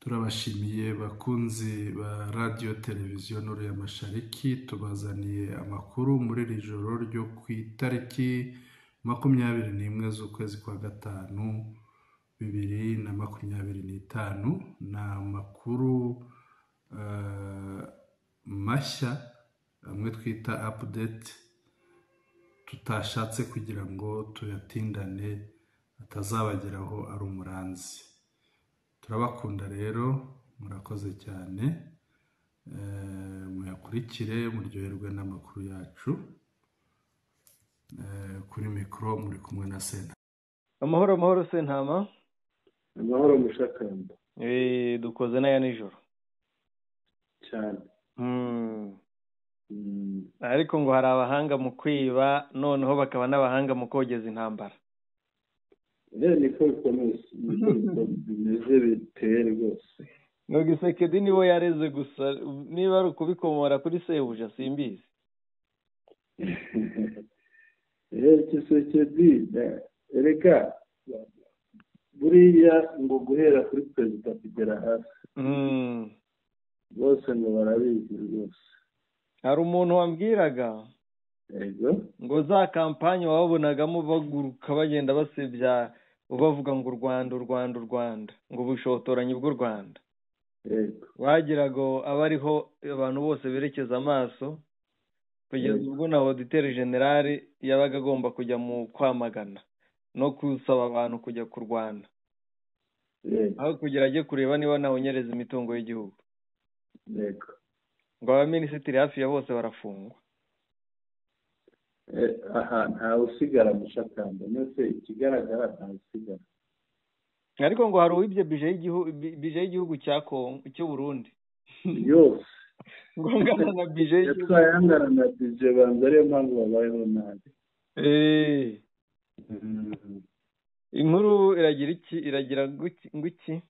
Turabashimiye bakunzi ba radiyo televiziyo Nuru ya Mashariki, tubazaniye amakuru muri iri joro ryo ku itariki 21 z'ukwezi kwa gatanu 2025. Ni amakuru mashya, amwe twita update, tutashatse kugira ngo tuyatindane atazabageraho ari umuranzi. Turabakunda rero, murakoze cyane, muyakurikire muryoherwe n'amakuru yacu. Kuri mikoro muri kumwe na Sentama. Amahoro amahoro Sentama. Amahoro Mushakamba. Dukoze n'aya nijoro cyane. Ariko ngo hari abahanga mu kwiba, noneho bakaba n'abahanga mu kogeza intambara. Niko bikomeze, niko bimeze biteye rwose. Ngo Gisekedi niwe yareze gusa, niba ari ukubikomora kuri sebuja simbizi. Gisekedi reka buriya ngo guhera kuri perezida kugera hasi bose ngo barabizi rwose. Hari umuntu wambwiraga ngo za kampanye wabonagamo baguruka bagenda basebya bavuga ngo u Rwanda u Rwanda u Rwanda, ngo ubushotoranyi bw'u Rwanda, bagiraga abariho abantu bose berekeza amaso, kugeza ubwo na auditeur general yabaga agomba kujya mu kwamagana no gusaba abantu kujya kurwana, aho kugira ajye kureba niba ntawunyereza imitungo y'igihugu. Ngo abaminisitiri hafi ya bose barafungwa. Aha ntawe usigara Mushakamba, mbese ikigaragara ntawe usigara. Ariko ngo hari uwibye bije y'igihugu cya Kongo cy'u Burundi yose, ngo angana na bije y'igihugu, yatwaye angana na bije, banza ariyo mpamvu babayeho nabi. Inkuru iragira iki? Iragira ngo iki?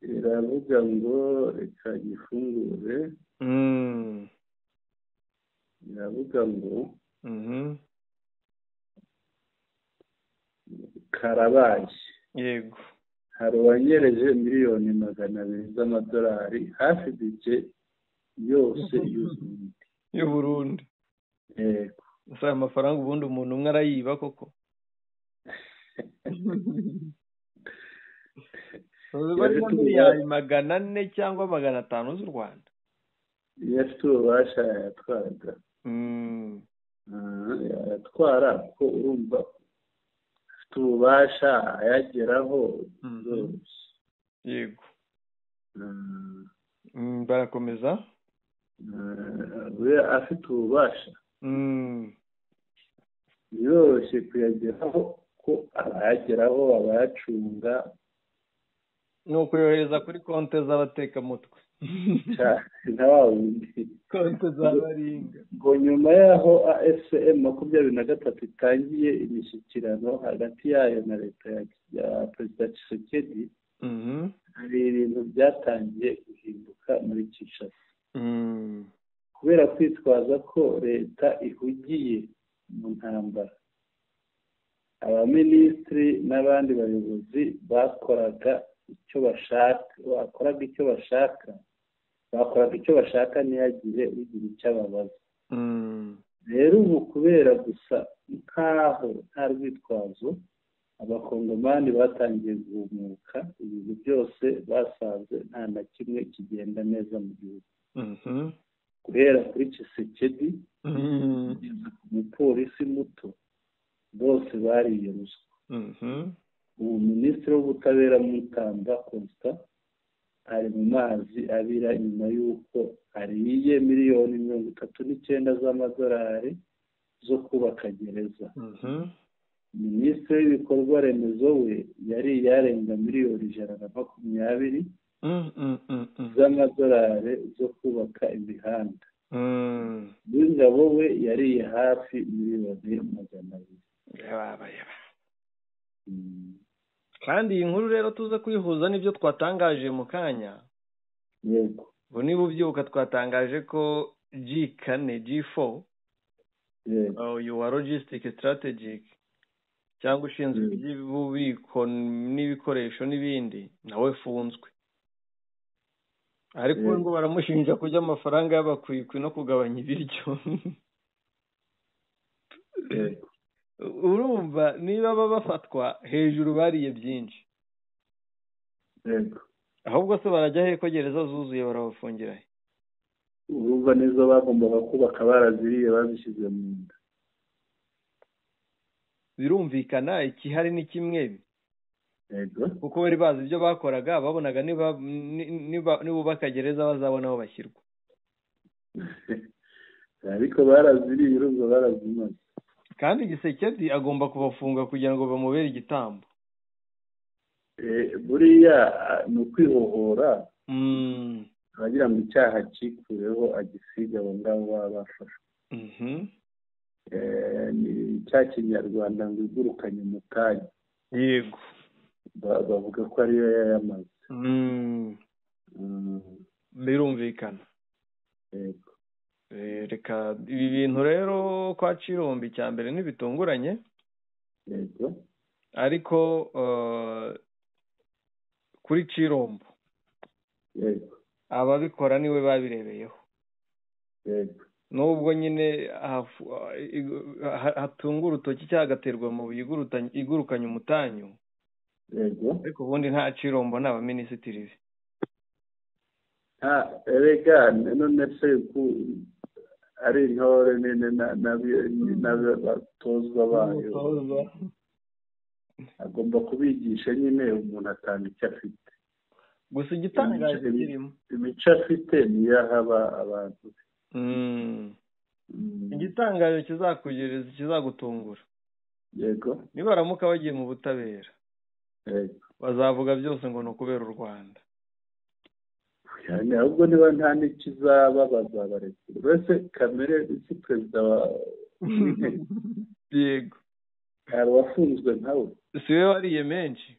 Iravuga ngo reka gifungure. Iravuga ngo karabaye. Yego. Hari uwanyereje 200 miliyoni z'amadolari, hafi bije yose y'u Burundi. Yego. Gusa aya mafaranga ubundi umuntu umwe arayiba koko? Miliyari 400 cyangwa 500 z'u Rwanda. Iyo afite ububasha yayatwaraga. Yayatwara kuko urumva afite ububasha ayageraho. Yego. Barakomeza. Afite ububasha biroroshye kuyageraho, ko abayageraho abayacunga. Ni ukuyohereza kuri konti z'abatekamutwe na wa wundi konti za baringa. Ngo nyuma y'aho AFCM 23 itangiye imishyikirano hagati yayo na leta ya perezida Tshisekedi, hari ibintu byatangiye guhinduka muri Kinshasa. Kubera kwitwaza ko leta ihugiye mu ntambara, abaminisitiri n'abandi bayobozi bakoraga icyo bashaka, bakoraga icyo bashaka ntihagire ugira icyo ababaza. Rero ubu kubera gusa nkaho nta rwitwazo, abakongomani batangiye guhumuka, ibintu byose basanze nta na kimwe kigenda neza mu gihugu. Guhera kuri Tshisekedi kugeza ku mupolisi muto, bose bariye ruswa. Ubu minisitiri w'ubutabera Mutamba Constant ari mu mazi abira nyuma y'uko ariye 39 miliyoni z'amadolari zo kubaka gereza. Minisitiri w'ibikorwa remezo we yariye arenga 120 miliyoni z'amadolari zo kubaka imihanda. Uw'ingabo we yariye hafi 200 miliyoni. Kandi iyi nkuru rero tuze kuyihuza n'ibyo twatangaje mu kanya. Yego. Ubu niba ubyibuka twatangaje ko G4 G4 uyu wa logistic strategic cyangwa ushinzwe iby'ububiko n'ibikoresho n'ibindi nawe funzwe. Ariko we ngo baramushinja kurya amafaranga y'abakwikwi no kugabanya ibiryo. Urumva niba baba bafatwa hejuru bariye byinshi. Yego. Ahubwo se barajya he ko gereza zuzuye, barabafungira he? Urumva n'izo bagombaga kubaka baraziriye, bazishyize mu nda. Birumvikana ikihari ni kimwe. Yego. Kuko bari bazi ibyo bakoraga, babonaga niba nibubaka gereza bazabona aho bashyirwa. Ariko baraziriye, urumva barazimaze. Kandi Gisekedi agomba kubafunga kugira ngo bamubere igitambo. Buriya ni ukwihohora, abagira ngo icyaha cyikureho agisiga abo ngabo baba bafashwe. Ni cya kinyarwanda ngo igurukanye umutanya. Yego. Bavuga ko ariyo yayamaze. Birumvikana. Yego. Reka ibi bintu rero kwa Cirombi cya mbere ntibitunguranye. Yego. Ariko kuri Cirombo, yego, ababikora niwe babirebeyeho. Yego. Nubwo nyine hatunga urutoki cyangwa hagaterwa mu igurukanye umutanyu. Yego. Ariko ubundi nta Cirombo n'abaminisitiri be. Erega none se ari intore n'abatozwa bayo agomba kubigisha nyine, umuntu atanga icyo afite. Gusa igitangaje kirimo imico afite niyo ahaba abantu. Igitangaje kizakugereza, kizagutungura. Yego. Nibaramuka bagiye mu butabera, yego, bazavuga byose ngo ni ukubera u Rwanda. Ahubwo niba nta n'ikizaba bazabarekura. Uretse kamere isi perezida wa yego, hari uwafunzwe nkawe, si we wariye menshi.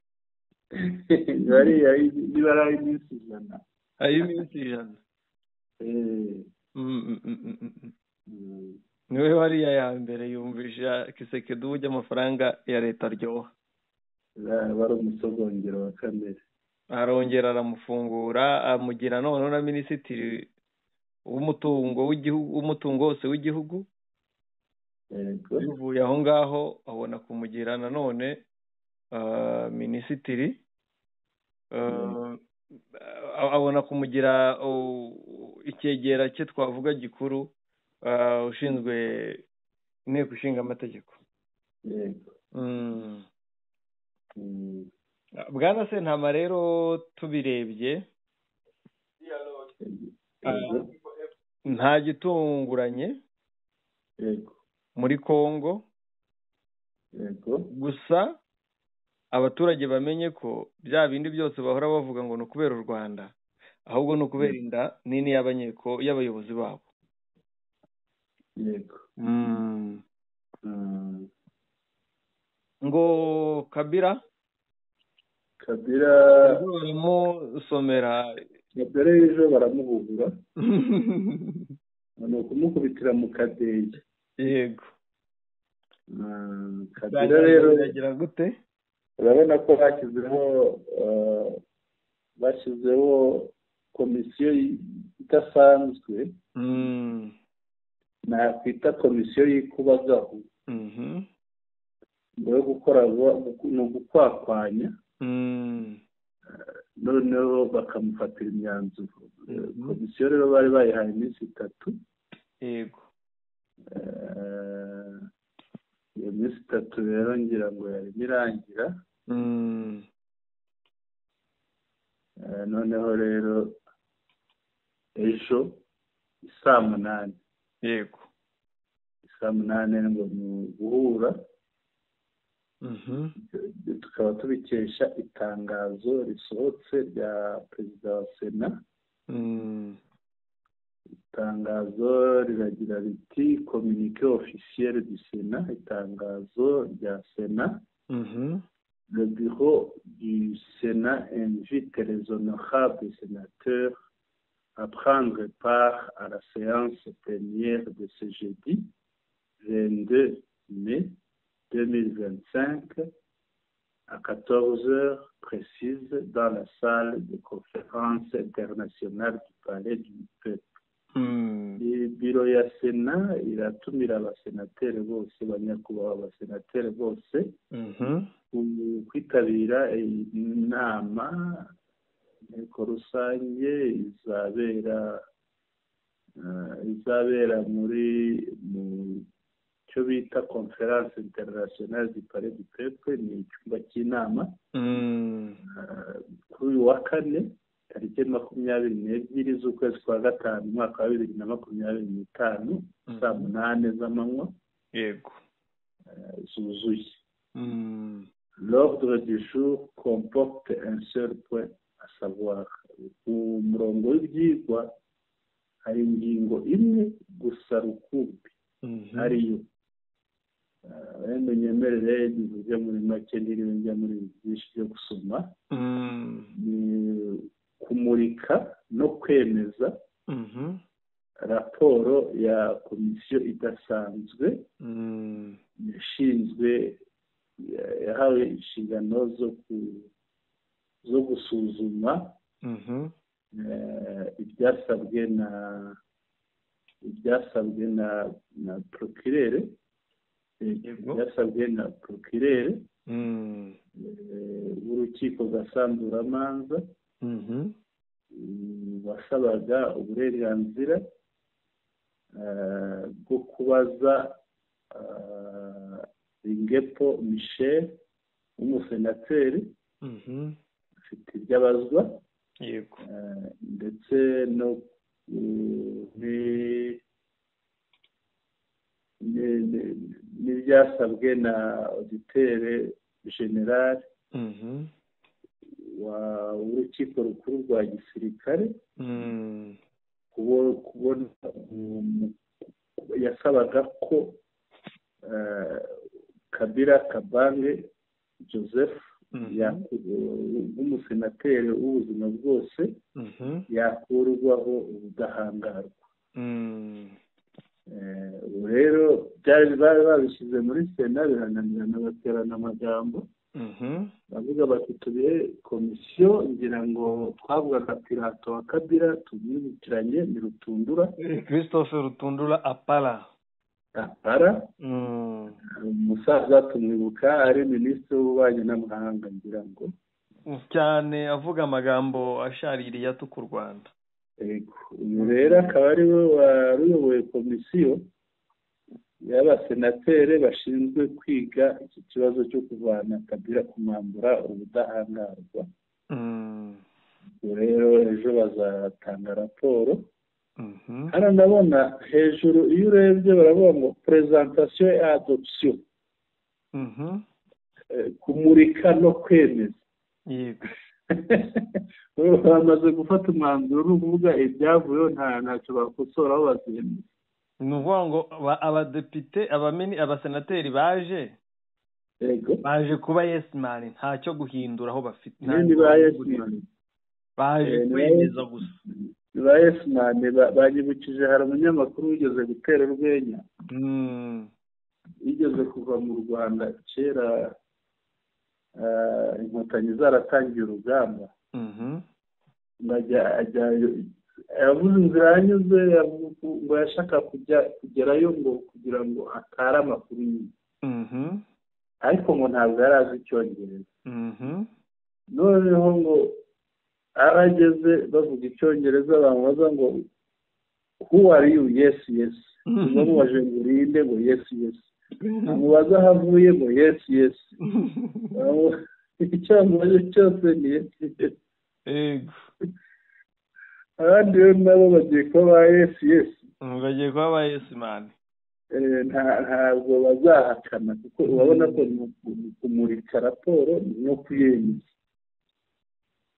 Niba ari ay'iminsi 100. Ay'iminsi 100. Niwe wariye aya mbere yumvisha Kisekedi uburyo amafaranga ya leta aryoha. Bari umusogongero wa kamere. Arongera aramufungura, amugira noneho na minisitiri w'umutungo w'igihugu, w'umutungo wose w'igihugu. Yego. Bivuye aho ngaho abona kumugira nanone minisitiri, abona kumugira icyegera cye twavuga gikuru, ushinzwe inteko ishinga amategeko. Yego. Bwana Sentama rero tubirebye nta gitunguranye Yego. muri Kongo. Yego. Gusa abaturage bamenye ko bya bindi byose bahora bavuga ngo ni ukubera u Rwanda, ahubwo ni ukubera inda nini y'abanyeko y'abayobozi babo. Yego. Ngo Kabila baramusomera Kabila ejo baramuhugura, ni ukumukubitira mu kadeyi. Yego. Kabila rero biragira gute? Urabona ko bashyizeho komisiyo idasanzwe, nakwita komisiyo y'ikubagahu, ngo yo gukora ni ugukwakwanya, noneho bakamufatira imyanzuro. Komisiyo rero bari bayihaye iminsi 3. Yego. Iyo minsi 3 rero ngira ngo yarimo irangira. Noneho rero ejo saa 8. Yego. Saa 8 ngo ni guhura. Tukaba tubikesha itangazo risohotse rya perezida wa Sena. Itangazo riragira riti communiqué officiel du Sénat, itangazo rya Sena. Le bureau du Sénat invite les honorables sénateurs à prendre part à la séance plénière de ce jeudi 22 mai 2025 à 14h précise dans la salle de conférence internationale du Palais du Peuple. Biro ya Sena iratumira abasenateri bose, banyakubahwa abasenateri bose kwitabira inama inteko rusange izabera muri mu cyo bita Conférence internationale du Palais du Peuple, ni icyumba cy'inama, kuri uyu wa kane tariki 22 z'ukwezi kwa gatanu umwaka wa 2025 saa 8 z'amanywa. Yego, zuzuye. L'ordre du jour comporte un seul point, à savoir ku murongo w'ibyigwa hari ingingo imwe gusa rukumbi, ariyo wenda unyemerere bivuge muri make ntiriwe njya muri byinshi byo gusoma, ni kumurika no kwemeza raporo ya komisiyo idasanzwe yashinzwe, yahawe inshingano zo gusuzuma ibyasabwe na procureur, byasabwe na procureur w'urukiko gasamburamanza, wasabaga uburenganzira bwo kubaza Ringepo Michel w'umusenateri ufite ibyo abazwa, yego, ndetse no n'ibyasabwe na auditeur général w'urukiko rukuru rwa gisirikare, kubona yasabaga ko Kabila Kabange Joseph w'umusenateri w'ubuzima bwose yakurwaho ubudahangarwa. Ubu rero byari babishyize muri Sena birananirana, baterana amagambo, bavuga bati tubihe komisiyo, ngira ngo twavugaga Pilato wa Kabila tumwibukiranye ni Rutundura, Christophe Rutundura Apara. Umusaza tumwibuka ari minisitiri w'ububanyi n'amahanga, ngira ngo cyane avuga amagambo ashaririye atuka u Rwanda. Uyu rero akaba ari we waruyoboye komisiyo y'abasenateri bashinzwe kwiga iki kibazo cyo kuvana Kabila kumwambura ubudahangarwa. Rero ejo bazatanga raporo. Hano ndabona hejuru iyo urebye baravuga ngo presentation et adoption, kumurika no kwemeza. Yego, bamaze gufata umwanzuro, ni ukuvuga ibyavuyeho ntacyo bakosoraho bazemeza. Ni ukuvuga ngo abadepite, abasenateri baje, baje kuba yesimani, ntacyo guhindura aho bafite, baje kwemeza gusa. Ba yesimani banyibukije, hari umunyamakuru wigeze gutera urwenya, wigeze kuva mu Rwanda kera inkotanyi zaratangiye urugamba, yavuze inzira yanyuze, ngo yashaka kugerayo ngo kugira ngo atare amakuru nyine, ariko ngo ntabwo yari azi icyongereza. Noneho ngo arageze bavuga icyongereza, bamubaza ngo who are you? Yes yes. Bamubaje ngo urinde? Ngo yes yes. Bamubaza aho avuye? Ngo yes yes. Icyo bamubaje cyose ni yes yes. Abandi rero nabo bagiye kuba ba yes yes, bagiye kuba ba yes man, ntabwo bazahakana, kuko urabona ko kumurika raporo no kuyemeza.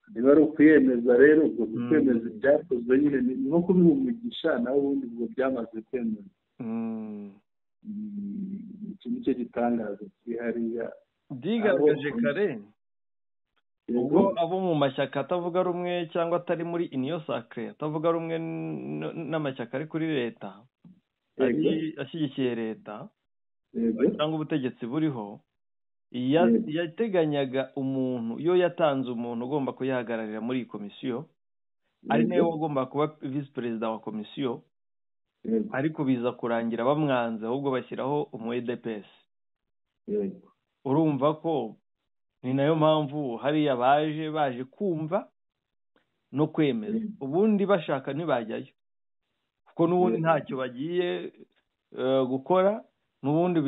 Niba ari ukuyemeza rero, ubwo kwemeza ibyakozwe nyine ni nko kubiha umugisha, nawe ubundi ubwo byamaze kwemeza. Iki nicyo gitangaza kiri hariya byigaragaje kare, ubwo abo mu mashyaka atavuga rumwe cyangwa atari muri Union Sacrée, atavuga rumwe n'amashyaka ari kuri leta, ashyigikiye leta cyangwa ubutegetsi buriho, Yateganyaga umuntu, yo yatanze umuntu ugomba kuyihagararira muri iyi komisiyo, ari nawe wagomba kuba visi perezida wa komisiyo, ariko biza kurangira bamwanze, ahubwo bashyiraho umu UDPS. Urumva ko ni nayo mpamvu hariya baje kumva no kwemeza, ubundi bashaka ntibajyayo kuko n'ubundi ntacyo bagiye gukora, n'ubundi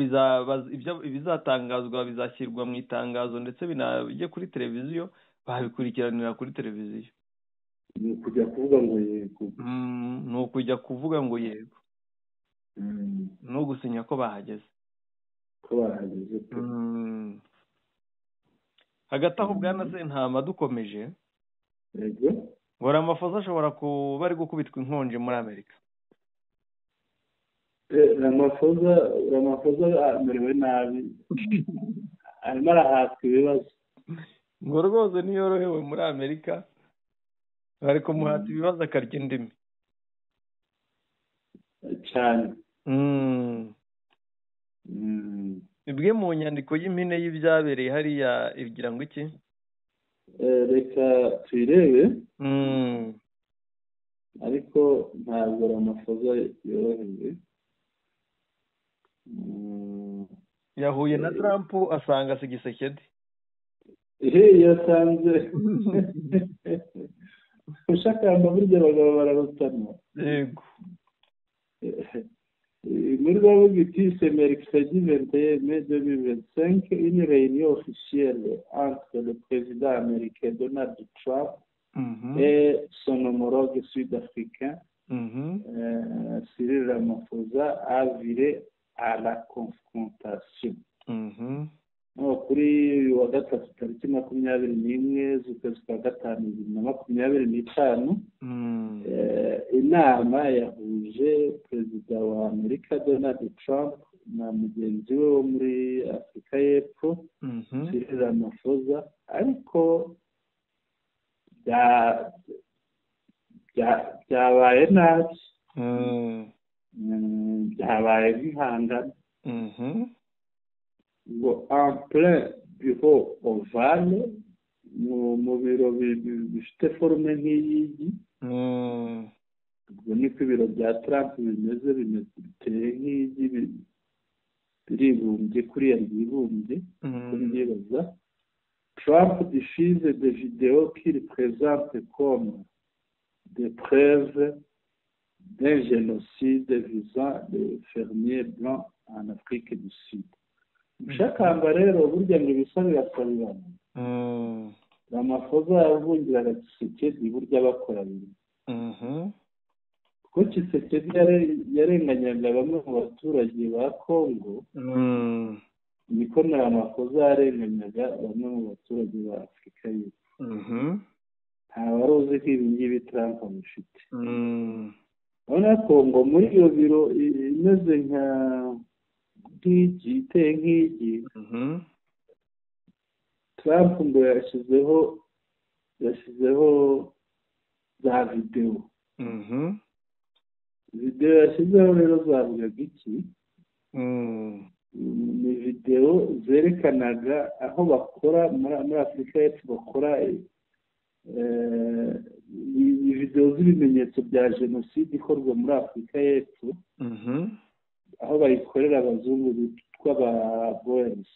ibizatangazwa bizashyirwa mu itangazo ndetse binajye kuri televiziyo, babikurikiranira kuri televiziyo. Ni ukujya kuvuga ngo yego, ni ukujya kuvuga ngo yego, no gusinya ko bahageze, ko bahageze. Hagati aho Bwana Sentama dukomeje, ngo Ramaphosa ashobora kuba ari gukubitwa inkonje muri Amerika. Ramaphosa amerewe nabi, arimo arahatwa ibibazo, ngo rwose ntiyorohewe muri Amerika, bari kumuhata ibibazo akarya indimi cyane. Ibwe mu nyandiko y'impine y'ibyabereye hariya igira ngo iki? Reka tuyirebe, ariko ntabwo Ramaphosa yorohewe. Yahuye na Trump asanga Tshisekedi. Yasanze ushakamba burya abagabo bararutana. Yego. Muri bavuga iti c'est mercredi 21 mai 2025, une réunion officielle entre le président américain Donald Trump et son homologue sud-africain Cyril Ramaphosa a viré à la confrontation. Kuri uyu wa gatatu tariki 21 z'ukwezi kwa gatanu 2025, inama yahuje perezida wa Amerika Donald Trump na mugenzi we wo muri Afurika y'Epfo Cyril Ramaphosa, ariko byabaye nabi, byabaye nk'ihangana. Ngo en plein bureau ovale, mu biro bifite forume nk'iy'igi, ubwo niko ibiro bya Trump bimeze, biteye nk'igi, biribumbye kuriya ryibumbye, uko mbyibaza. Trump diffuse des vidéos qu'il présente comme des preuves d'un génocide visant les fermiers blancs en Afrique du Sud. Mushakamba rero burya ngo ibisa birasabirana. Ramaphosa yavungiraga Tshisekedi burya bakora bimwe, kuko Tshisekedi yarenganyaga bamwe mu baturage ba Congo, niko na Ramaphosa yarenganyaga bamwe mu baturage ba Afurika y'Epfo. Nta wari uzi ko ibi ngibi Trump abifite. Urabona ko ngo muri iyo biro imeze nka nk'igi, iteye nk'igi, Trump ngo yashyizeho za videwo. Videwo yashyizeho rero zavugaga iki? Ni videwo zerekanaga aho bakora muri Afurika y'Epfo, bakora videwo z'ibimenyetso bya jenoside ikorwa muri Afurika y'Epfo, aho bayikorera abazungu bitwa ba Boers.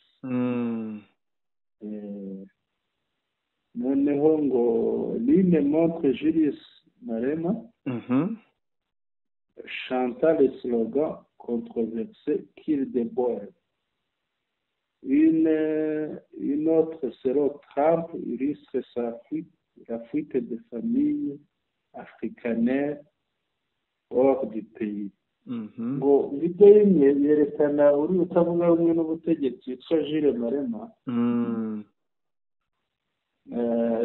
Noneho ngo l'une montre Julius Malema chantant le slogan controversé Kill the Boers. Une autre selon Trump illustre la fuite des familles africaines hors du pays. Ngo video imwe yerekana uri utavuga rumwe n'ubutegetsi witwa Jules Malema,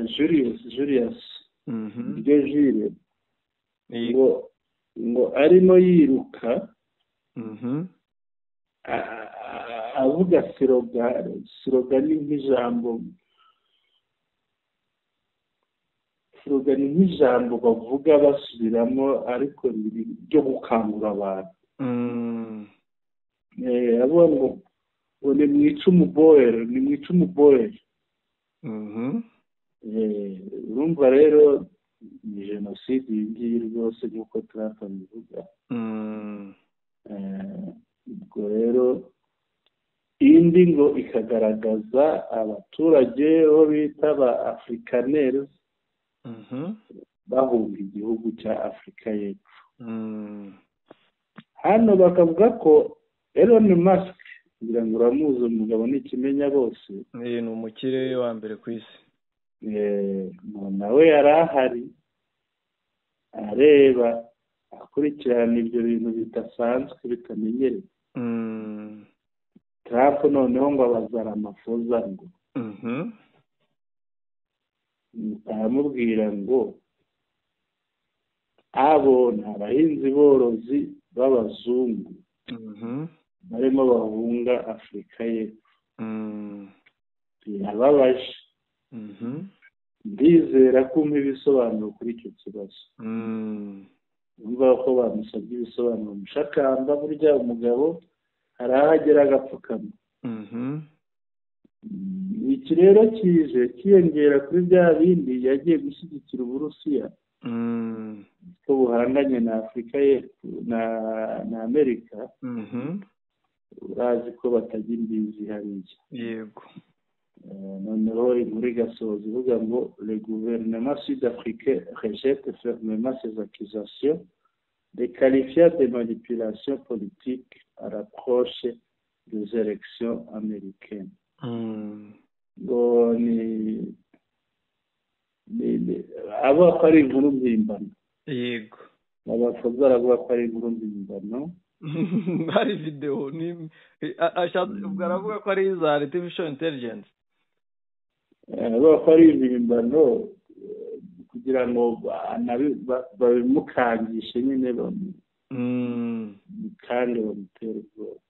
Julius iryo Jules, ngo arimo yiruka avuga siroga ni nk'ijambo, siroga ni nk'ijambo bavuga basubiramo ariko ryo gukangura abantu. Avuga ngo Ngo nimwice umuboere, nimwice umuboere. Urumva rero ni jenoside iyi ngiyi rwose, nk'uko Trump abivuga. Ubwo rero indi ngo ikagaragaza abaturage bo bita ba Afrikaners bahunga igihugu cya Afurika y'Epfo. Hano bakavuga ko Elon Musk, ngira ngo uramuzi, umugabo ni ikimenya bose. Ni umukire wa mbere ku isi. Nawe yari ahari areba, akurikirana ibyo bintu bidasanzwe, bitamenyerewe. Trump noneho ngo abaza Ramaphosa, ngo aramubwira ngo abo ni abahinzi borozi b'abazungu barimo bahunga Afurika y'Epfo, birababaje, ndizera ko umpa ibisobanuro kuri icyo kibazo. Urumva ko bamusabye ibisobanuro. Mushakamba, burya umugabo hari aho agera agapfukama. Iki rero kije kiyongera kuri bya bindi yagiye gushyigikira Uburusiya ko buhanganye na Afurika y'Epfo na Amerika. Urazi ko batajya imbizi hariya. Yego. Noneho inkuru igasoza ivuga ngo "Le gouvernement sud-africain rejette fermement ces accusations, les qualifiant de manipulation politique à l'approche des élections américaines." Ngo ni avuga ko ari inkuru mpimbano. Abafoza baravuga ko ari inkuru mpimbano. Hari videwo, ubwo aravuga ko ari iza artificial intelligence. Avuga ko ari impimbano kugira ngo babimukangishe nyine, kandi bamutere ubwoba.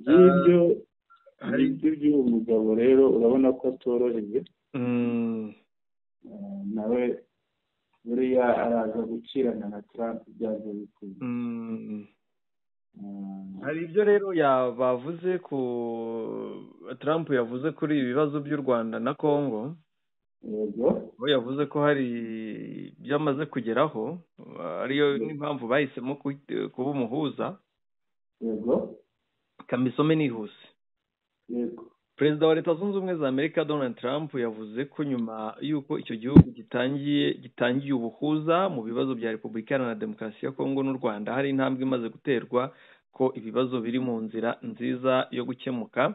Ngibyo by'uwo mugabo rero, urabona ko atoroheye nawe, buriya araza gukirana na Trump byanze bikunze. Hari ibyo rero bavuze ku Trump yavuze kuri ibi bibazo by'u Rwanda na Congo. Aho yavuze ko hari ibyo amaze kugeraho, ariyo n'impamvu bahisemo kuba umuhuza. Kamisome nihuse. Perezida wa Leta Zunze Ubumwe za Amerika Donald Trump yavuze ko nyuma y'uko icyo gihugu gitangiye ubuhuza mu bibazo bya Repubulika Iharanira Demokarasi ya Kongo n'u Rwanda, hari intambwe imaze guterwa, ko ibibazo biri mu nzira nziza yo gukemuka.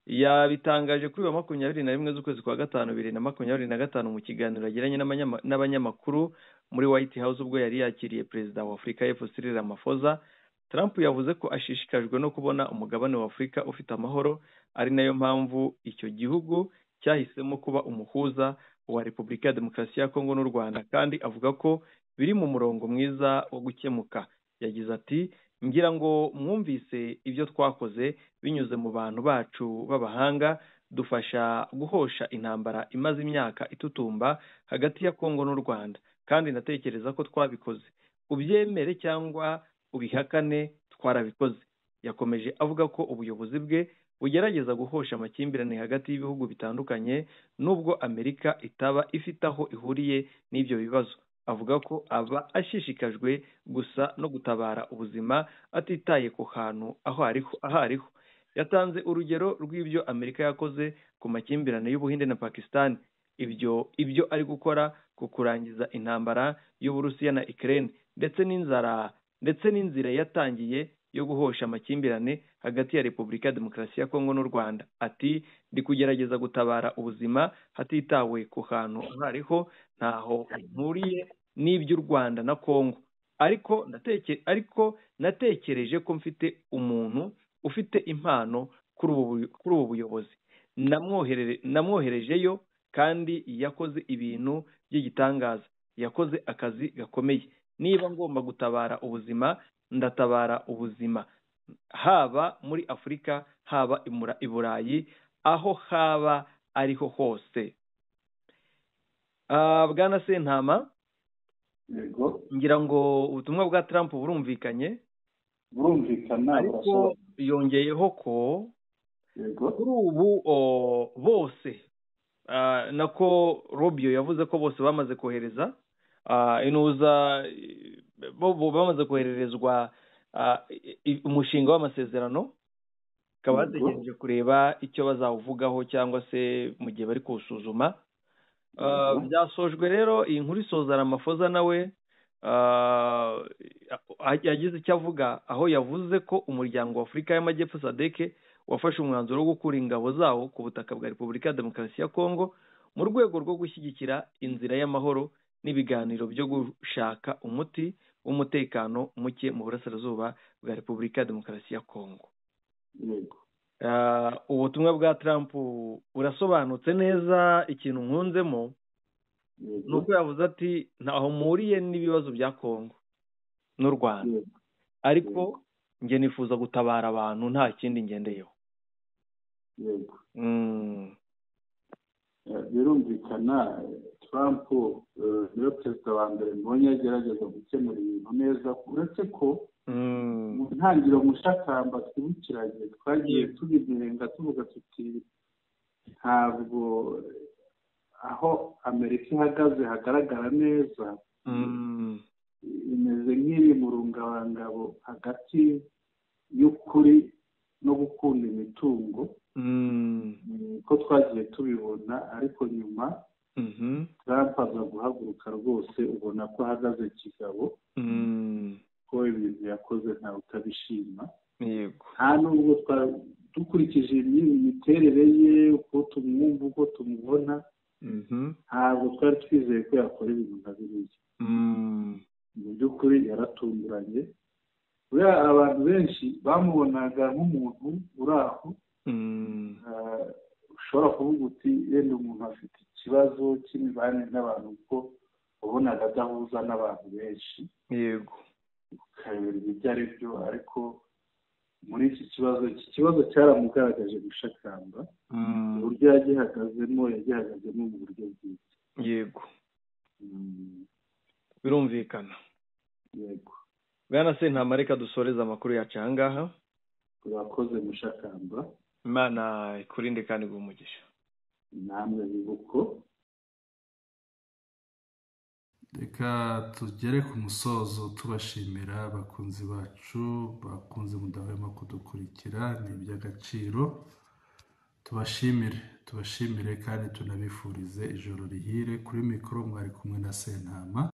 Yabitangaje kuri wa 21 z'ukwezi kwa gatanu 2025 mu kiganiro yagiranye n'abanyamakuru muri White House, ubwo yari yakiriye Perezida wa Afurika y'Epfo Cyril Ramaphosa. Trump yavuze ko ashishikajwe no kubona umugabane wa Afurika ufite amahoro, ari nayo mpamvu icyo gihugu cyahisemo kuba umuhuza wa Repubulika ya Demokarasi ya Kongo n'u Rwanda, kandi avuga ko biri mu murongo mwiza wo gukemuka. Yagize ati: "Ngira ngo mwumvise ibyo twakoze binyuze mu bantu bacu b'abahanga, dufasha guhosha intambara imaze imyaka itutumba hagati ya Kongo n'u Rwanda, kandi ndatekereza ko twabikoze. Ubyemere cyangwa ubihakane, twarabikoze." Yakomeje avuga ko ubuyobozi bwe bugerageza guhosha amakimbirane hagati y'ibihugu bitandukanye, nubwo Amerika itaba ifite aho ihuriye n'ibyo bibazo. Avuga ko aba ashishikajwe gusa no gutabara ubuzima, atitaye ku hantu aho ariho. Yatanze urugero rw'ibyo Amerika yakoze ku makimbirane y'Ubuhinde na Pakistan, ibyo ari gukora ku kurangiza intambara y'Uburusiya na Ukraine, ndetse n'inzara, ndetse n'inzira yatangiye yo guhosha amakimbirane hagati ya Repubulika ya Demokarasi ya Kongo n'u Rwanda. Ati: "Ndi kugerageza gutabara ubuzima hatitawe ku hantu aho ariho, ntaho mpuriye n'iby'u Rwanda na Kongo, ariko natekereje ko mfite umuntu ufite impano kuri ubu buyobozi, namwoherejeyo kandi yakoze ibintu by'igitangaza, yakoze akazi gakomeye. Niba ngomba gutabara ubuzima, ndatabara ubuzima, haba muri Afurika, haba i Burayi, aho haba ariho hose." Bwana Sentama, ngira ngo ubutumwa bwa Trump burumvikanye. Burumvikana. Ariko yongeyeho ko kuri ubu bose, nako Rubio yavuze ko bose bamaze kohereza inuza, bamaze kohererezwa umushinga w'amasezerano, bakaba bategereje kureba icyo bazawuvugaho cyangwa se mu gihe bari kuwusuzuma. Byasojwe rero iyi nkuru isoza Ramaphosa nawe yagize icyo avuga, aho yavuze ko umuryango wa Afurika y'Amajyepfo SADC wafashe umwanzuro wo gukura ingabo zawo ku butaka bwa Repubulika ya Demokarasi ya Kongo mu rwego rwo gushyigikira inzira y'amahoro n'ibiganiro byo gushaka umuti w'umutekano muke mu burasirazuba bwa Repubulika ya Demokarasi ya Kongo. Ubutumwa bwa Trump burasobanutse neza. Ikintu nkunzemo ni uko yavuze ati ntaho mpuriye n'ibibazo bya Kongo n'u Rwanda, ariko njye nifuza gutabara abantu nta kindi ngendeyeho. Birumvikana Trump niwe perezida wa mbere mbonye agerageza gukemura ibintu neza, uretse ko mu ntangiriro mushakamba twibukiranye twagiye tubirenga tuvuga tuti ntabwo aho Amerika ihagaze hagaragara neza, imeze nk'iri mu rungabangabo hagati y'ukuri no gukunda imitungo, ko twagiye tubibona. Ariko nyuma Trump aza guhaguruka rwose, ubona ko ahagaze kigabo, ko ibintu yakoze ntawe utabishima. Nta nubwo dukurikije imiterere ye, uko tumwumva, uko tumubona, ntabwo twari twizeye ko yakora ibintu nka biriya. Mu by'ukuri yaratunguranye. Buriya abantu benshi bamubonaga nk'umuntu uri aho, ushobora kuvuga uti yenda umuntu afite ikibazo cy'imibanire n'abantu, kuko wabonaga adahuza n'abantu benshi, yego, ukayoberwa ibyo ari byo. Ariko muri iki kibazo cyaramugaragaje gushakamba, uburyo yagihagazemo mu buryo bwiza. Yego, birumvikana. Yego bwana Sentama, reka dusoreze amakuru yacu aha ngaha. Urakoze mushakamba, Imana ikurinde kandi iguhe umugisha. Namwe bibuko. Reka tugere ku musozo tubashimira abakunzi bacu bakunze mudahwema kudukurikira, ni iby'agaciro. Tubashimire kandi tunabifurize ijoro rihire. Kuri mikoro mwari kumwe na Sentama.